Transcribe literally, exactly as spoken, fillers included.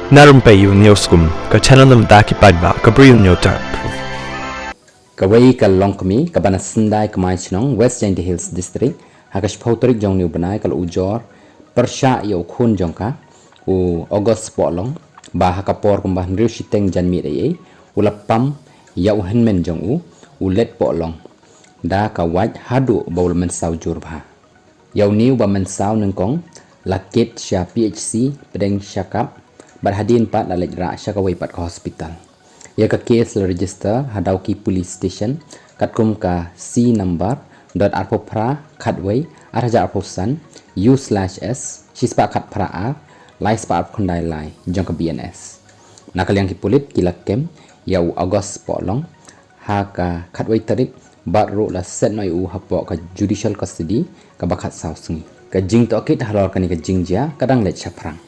Na rympei ïa u News Kum, ka channel na bynta ki paidbah ka Bri u Hynñiewtrep. Kawei ka longkmie kaba na Syndai Kmai Shnong, West Jaintia Hills District, ha ka shiphew tarik jong une u bnai ka la ujor pyrshah ïa u khun jong ka, u August Pohlong, ba ha ka por kumba hynriew shiteng janmiet eiei u la pam ïa u hynmen jong u, u Let Pohlong, da ka wait haduh ba u la mynsaw jur bha. Ïa une uba mynsaw nyngkong la kit sha P H C pdeng Shakap bad hadien pat la leit rah sha kawei pat ka hospital. Ïa ka case la register ha Dawki Police Station katkum ka C number dot arphew phra khatwei ar hajar arphew san U slash S shispah khatphra ar lai spah arphew khyndai lai jong ka B N S. Na ka liang ki pulit ki la kem ïa u August Pohlong ha ka khatwei tarik bad ruh la set noh ïa u hapoh ka judicial custody kaba khatsaw sngi. Ka jingtohkit halor kane ka jingjia ka dang leit shaphrang.